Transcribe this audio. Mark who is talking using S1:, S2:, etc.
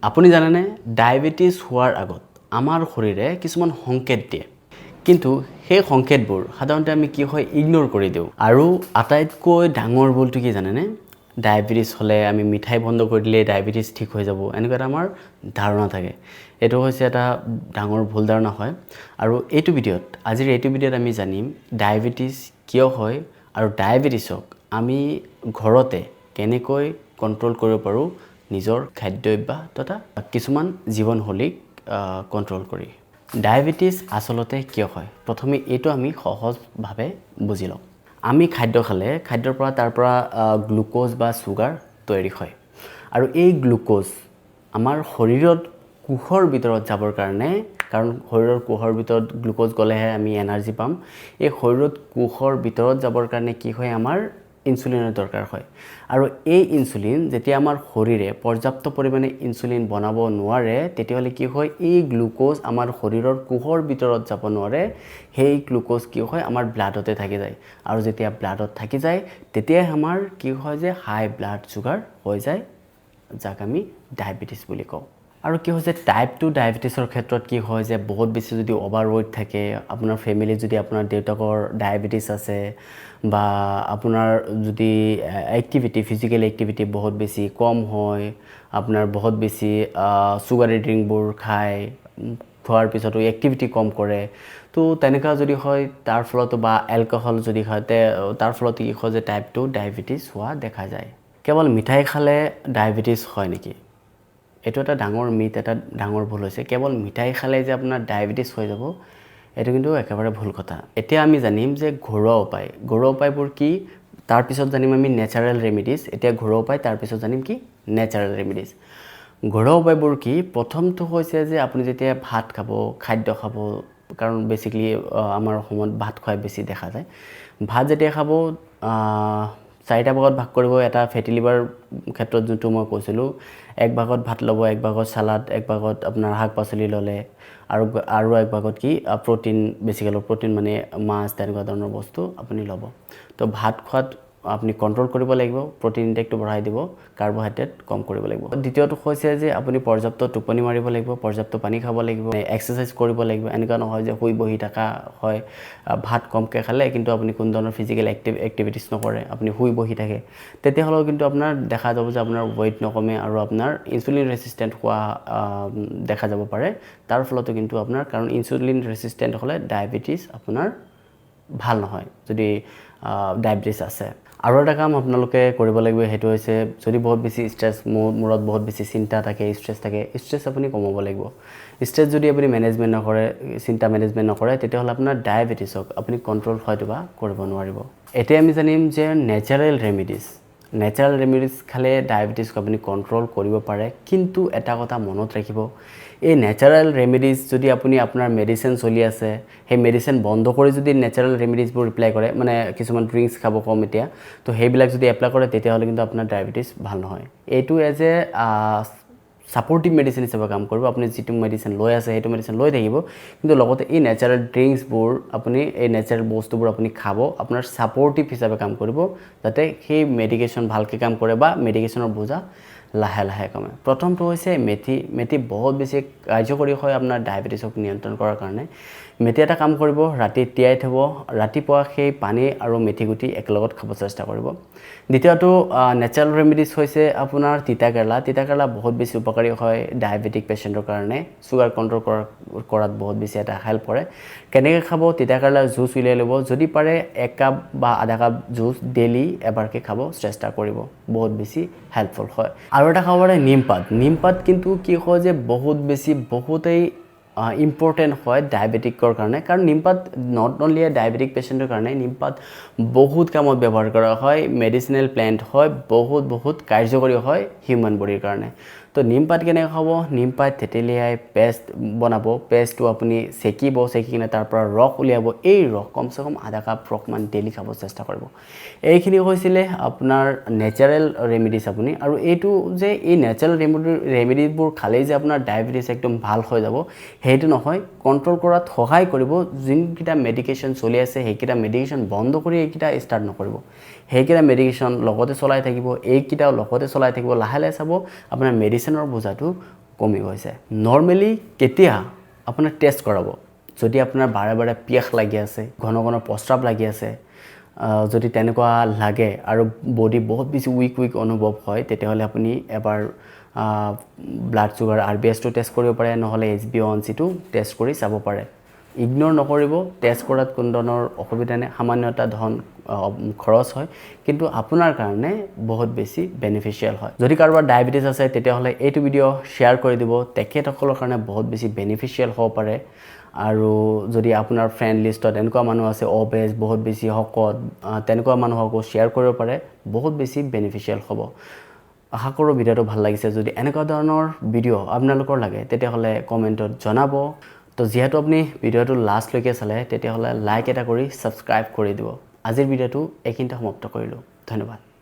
S1: আপুনি জানেনে, ডায়েবেটিছ হোৱাৰ আগত আমাৰ শৰীৰে কিছুমান সংকেত দিয়ে, কিন্তু সেই সংকেতবোৰ সাধাৰণতে আমি কি হয়, ইগন'ৰ কৰি দিওঁ। আৰু আটাইতকৈ ডাঙৰ ভুলটো কি জানেনে? ডায়েবেটিছ হ'লে আমি মিঠাই বন্ধ কৰি দিলে ডায়েবেটিছ ঠিক হৈ যাব, এনেকুৱা এটা আমাৰ ধাৰণা থাকে। এইটো হৈছে এটা ডাঙৰ ভুল ধাৰণা হয়। আৰু এইটো ভিডিঅ'ত, আজিৰ এইটো ভিডিঅ'ত আমি জানিম ডায়েবেটিছ কিয় হয় আৰু ডায়েবেটিছক আমি ঘৰতে কেনেকৈ কণ্ট্ৰল কৰিব পাৰোঁ, নিজৰ খাদ্যাভ্যাস তথা কিছুমান জীৱনশৈলীক কণ্ট্ৰল কৰি। ডায়েবেটিছ আচলতে কিয় হয়, প্ৰথমে এইটো আমি সহজভাৱে বুজি লওঁ। আমি খাদ্য খালে খাদ্যৰ পৰা, তাৰ পৰা গ্লুক'জ বা চুগাৰ তৈয়াৰী হয় আৰু এই গ্লুক'জ আমাৰ শৰীৰত কোষৰ ভিতৰত যাবৰ কাৰণে, কাৰণ শৰীৰৰ কোষৰ ভিতৰত গ্লুক'জ গ'লেহে আমি এনাৰ্জি পাম, এই শৰীৰত কোষৰ ভিতৰত যাবৰ কাৰণে কি হয়, আমাৰ ইনচুলিনৰ দৰকাৰ হয়। আৰু এই ইনচুলিন যেতিয়া আমাৰ শৰীৰে পৰ্যাপ্ত পৰিমাণে ইনচুলিন বনাব নোৱাৰে, তেতিয়াহ'লে কি হয়, এই গ্লুক'জ আমাৰ শৰীৰৰ কোষৰ ভিতৰত যাব নোৱাৰে। সেই গ্লুক'জ কি হয়, আমাৰ ব্লাডতে থাকি যায়। আৰু যেতিয়া ব্লাডত থাকি যায়, তেতিয়াই আমাৰ কি হয় যে হাই ব্লাড চুগাৰ হৈ যায়, যাক আমি ডায়েবেটিছ বুলি কওঁ। আৰু কি হৈছে, টাইপ 2 ডায়েবেটিছৰ ক্ষেত্ৰত কি হয় যে বহুত বেছি যদি অভাৰ ৱেইট থাকে, আপোনাৰ ফেমিলিত যদি আপোনাৰ দেউতাকৰ ডায়েবেটিছ আছে বা আপোনাৰ যদি ফিজিকেল এক্টিভিটি বহুত বেছি কম হয়, আপোনাৰ বহুত বেছি চুগাৰী ড্ৰিংকবোৰ খায়, খোৱাৰ পিছতো এক্টিভিটি কম কৰে, তো তেনেকুৱা যদি হয়, তাৰ ফলতো বা এলকহল যদি খায়, তাৰ ফলত কি হয় যে টাইপ 2 ডায়েবেটিছ হোৱা দেখা যায়। কেৱল মিঠাই খালে ডায়েবেটিছ হয় নেকি? এইটো এটা ডাঙৰ মিথ, এটা ডাঙৰ ভুল হৈছে। কেৱল মিঠাই খালে যে আপোনাৰ ডায়েবেটিছ হৈ যাব, এইটো কিন্তু একেবাৰে ভুল কথা। এতিয়া আমি জানিম যে ঘৰুৱা উপায়, ঘৰুৱা উপায়বোৰ কি, তাৰপিছত জানিম আমি নেচাৰেল ৰেমিডিজ। এতিয়া ঘৰুৱা উপায়, তাৰপিছত জানিম কি নেচাৰেল ৰেমিডিজ। ঘৰুৱা উপায়বোৰ কি? প্ৰথমটো হৈছে যে আপুনি যেতিয়া ভাত খাব, খাদ্য খাব, কাৰণ বেচিকেলি আমাৰ অসমত ভাত খোৱাই বেছি দেখা যায়। ভাত যেতিয়া খাব, চাৰিটা ভাগত ভাগ কৰিব। এটা ফেটি লিভাৰ ক্ষেত্ৰত যোনটো মই কৈছিলোঁ, এক ভাগত ভাত ল'ব, এক ভাগত চালাড, এক ভাগত আপোনাৰ শাক পাচলি ল'লে আৰু এক ভাগত কি প্ৰ'টিন বেছিকৈ ল'ব, প্ৰ'টিন মানে মাছ, তেনেকুৱা ধৰণৰ বস্তু আপুনি ল'ব। তো ভাত খোৱাত আপুনি কণ্ট্ৰল কৰিব লাগিব, প্ৰ'টিন ইনটেকটো বঢ়াই দিব, কাৰ্বহাইড্ৰেট কম কৰিব লাগিব। দ্বিতীয়টো হৈছে যে আপুনি পৰ্যাপ্ত টোপনি মাৰিব লাগিব, পৰ্যাপ্ত পানী খাব লাগিব, এক্সাৰচাইজ কৰিব লাগিব। এনেকুৱা নহয় যে শুই বহি থকা হয়, ভাত কমকৈ খালে কিন্তু আপুনি কোনো ধৰণৰ ফিজিকেল এক্টিভিটিছ নকৰে, আপুনি শুই বহি থাকে, তেতিয়াহ'লেও কিন্তু আপোনাৰ দেখা যাব যে আপোনাৰ ৱেইট নকমে আৰু আপোনাৰ ইনচুলিন ৰেচিষ্টেণ্ট হোৱা দেখা যাব পাৰে। তাৰ ফলতো কিন্তু আপোনাৰ, কাৰণ ইনচুলিন ৰেচিষ্টেণ্ট হ'লে ডায়েবেটিছ আপোনাৰ ভাল নহয় যদি ডায়েবেটিছ আছে। আৰু এটা কাম আপোনালোকে কৰিব লাগিব, সেইটো হৈছে যদি বহুত বেছি ষ্ট্ৰেছ, মূৰত বহুত বেছি চিন্তা থাকে, ষ্ট্ৰেছ থাকে, ষ্ট্ৰেছ আপুনি কমাব লাগিব। ষ্ট্ৰেছ যদি আপুনি মেনেজমেণ্ট নকৰে, চিন্তা মেনেজমেণ্ট নকৰে, তেতিয়াহ'লে আপোনাৰ ডায়েবেটিছক আপুনি কণ্ট্ৰল হয়তো বা কৰিব নোৱাৰিব। এতিয়া আমি জানিম যে নেচাৰেল ৰেমিডিজ, নেচাৰেল ৰেমিডিজ খালে ডায়েবেটিছক আপুনি কণ্ট্ৰল কৰিব পাৰে। কিন্তু এটা কথা মনত ৰাখিব, এই নেচাৰেল ৰেমিডিজ যদি আপুনি আপোনাৰ মেডিচিন চলি আছে, সেই মেডিচিন বন্ধ কৰি যদি নেচাৰেল ৰেমিডিজবোৰ এপ্লাই কৰে, মানে কিছুমান ড্ৰিংকছ খাব কম এতিয়া, তো সেইবিলাক যদি এপ্লাই কৰে, তেতিয়াহ'লে কিন্তু আপোনাৰ ডায়েবেটিছ ভাল নহয়। এইটো এজ এ ছাপৰ্টিভ মেডিচিন হিচাপে কাম কৰিব। আপুনি যিটো মেডিচিন লৈ আছে, সেইটো মেডিচিন লৈ থাকিব, কিন্তু লগতে এই নেচাৰেল ড্ৰিংকছবোৰ আপুনি, এই নেচাৰেল বস্তুবোৰ আপুনি খাব, আপোনাৰ ছাপৰ্টিভ হিচাপে কাম কৰিব, যাতে সেই মেডিকেশ্যন ভালকৈ কাম কৰে বা মেডিকেশ্যনৰ বোজা লাহে লাহে কমে। প্ৰথমটো হৈছে মেথি। মেথি বহুত বেছি কাৰ্যকৰী হয় আপোনাৰ ডায়েবেটিছক নিয়ন্ত্ৰণ কৰাৰ কাৰণে। মেথি এটা কাম কৰিব, ৰাতি তিয়াই থ'ব, ৰাতিপুৱা সেই পানী আৰু মেথি গুটি একেলগত খাব চেষ্টা কৰিব। দ্বিতীয়টো নেচাৰেল ৰেমিডিজ হৈছে আপোনাৰ তিতা কেৰেলা। তিতা কেৰেলা বহুত বেছি উপকাৰী হয় ডায়েবেটিক পেচেণ্টৰ কাৰণে, চুগাৰ কণ্ট্ৰল কৰাত বহুত বেছি এটা হেল্প কৰে। কেনেকৈ খাব? তিতা কেৰেলাৰ জুচ উলিয়াই ল'ব, যদি পাৰে এক কাপ বা আধা কাপ জুচ ডেইলি এবাৰকৈ খাব চেষ্টা কৰিব, বহুত বেছি হেল্পফুল হয়। আৰু এটা খাব পাৰে নিমপাত। নিমপাত কিন্তু কি হয় যে বহুত বেছি, বহুতেই ইম্পৰ্টেণ্ট হয় ডায়েবেটিকৰ কাৰণে, কাৰণ নিমপাত not only A diabetic পেচেণ্টৰ কাৰণে, নিমপাত বহুত কামত ব্যৱহাৰ কৰা হয়, মেডিচিনেল প্লেণ্ট হয়, বহুত বহুত কাৰ্যকৰী হয় হিউমেন বডিৰ কাৰণে। তো নিমপাত কেনেকৈ খাব? নিমপাত থেতেলিয়াই পেষ্ট বনাব, পেষ্টটো আপুনি চেকিব, চেকি কিনে তাৰ পৰা ৰস উলিয়াব। এই ৰস কমচে কম আধা কাপ ৰসমান ডেইলি খাব চেষ্টা কৰিব। এইখিনি হৈছিলে আপোনাৰ নেচাৰেল ৰেমিডিজ। আপুনি আৰু এইটো যে এই নেচাৰেল ৰেমিডিবোৰ খালেই যে আপোনাৰ ডায়েবেটিছ একদম ভাল হৈ যাব, সেইটো নহয়, কণ্ট্ৰল কৰাত সহায় কৰিব। যোনকেইটা মেডিকেশ্যন চলি আছে, সেইকেইটা মেডিকেশ্যন বন্ধ কৰি এইকেইটা ষ্টাৰ্ট নকৰিব, সেইকেইটা মেডিকেশ্যন লগতে চলাই থাকিব, এইকেইটাও লগতে চলাই থাকিব। লাহে লাহে চাব আপোনাৰ মেডিচিনৰ বোজাটো কমি গৈছে। নৰ্মেলি কেতিয়া আপোনাৰ টেষ্ট কৰাব? যদি আপোনাৰ বাৰে বাৰে পিয়াস লাগি আছে, ঘন ঘন প্ৰস্ৰাৱ লাগি আছে, যদি তেনেকুৱা লাগে আৰু বডি বহুত বেছি উইক উইক অনুভৱ হয়, তেতিয়াহ'লে আপুনি এবাৰ ব্লাড চুগাৰ আৰবিএছটো টেষ্ট কৰিব পাৰে, নহ'লে এইচবিএওৱানচিটো টেষ্ট কৰি চাব পাৰে। ইগন'ৰ নকৰিব। টেষ্ট কৰাত কোনো ধৰণৰ অসুবিধা নাই, সামান্য এটা ধন খৰচ হয়, কিন্তু আপোনাৰ কাৰণে বহুত বেছি বেনিফিচিয়েল হয়। যদি কাৰোবাৰ ডায়েবেটিছ আছে, তেতিয়াহ'লে এইটো ভিডিঅ' শ্বেয়াৰ কৰি দিব, তেখেতসকলৰ কাৰণে বহুত বেছি বেনিফিচিয়েল হ'ব পাৰে। আৰু যদি আপোনাৰ ফ্ৰেণ্ড লিষ্টত এনেকুৱা মানুহ আছে, অবেজ, বহুত বেছি শকত, তেনেকুৱা মানুহকো শ্বেয়াৰ কৰিব পাৰে, বহুত বেছি বেনিফিচিয়েল হ'ব। আশা কৰোঁ ভিডিঅ'টো ভাল লাগিছে। যদি এনেকুৱা ধৰণৰ ভিডিঅ' আপোনালোকৰ লাগে, তেতিয়াহ'লে কমেণ্টত জনাব। তো যিহেতু আপুনি ভিডিঅ'টো লাষ্টলৈকে চালে, তেতিয়াহ'লে লাইক এটা কৰি ছাবস্ক্ৰাইব কৰি দিব। আজিৰ ভিডিঅ'টো এইখিনিতে সমাপ্ত কৰিলোঁ। ধন্যবাদ।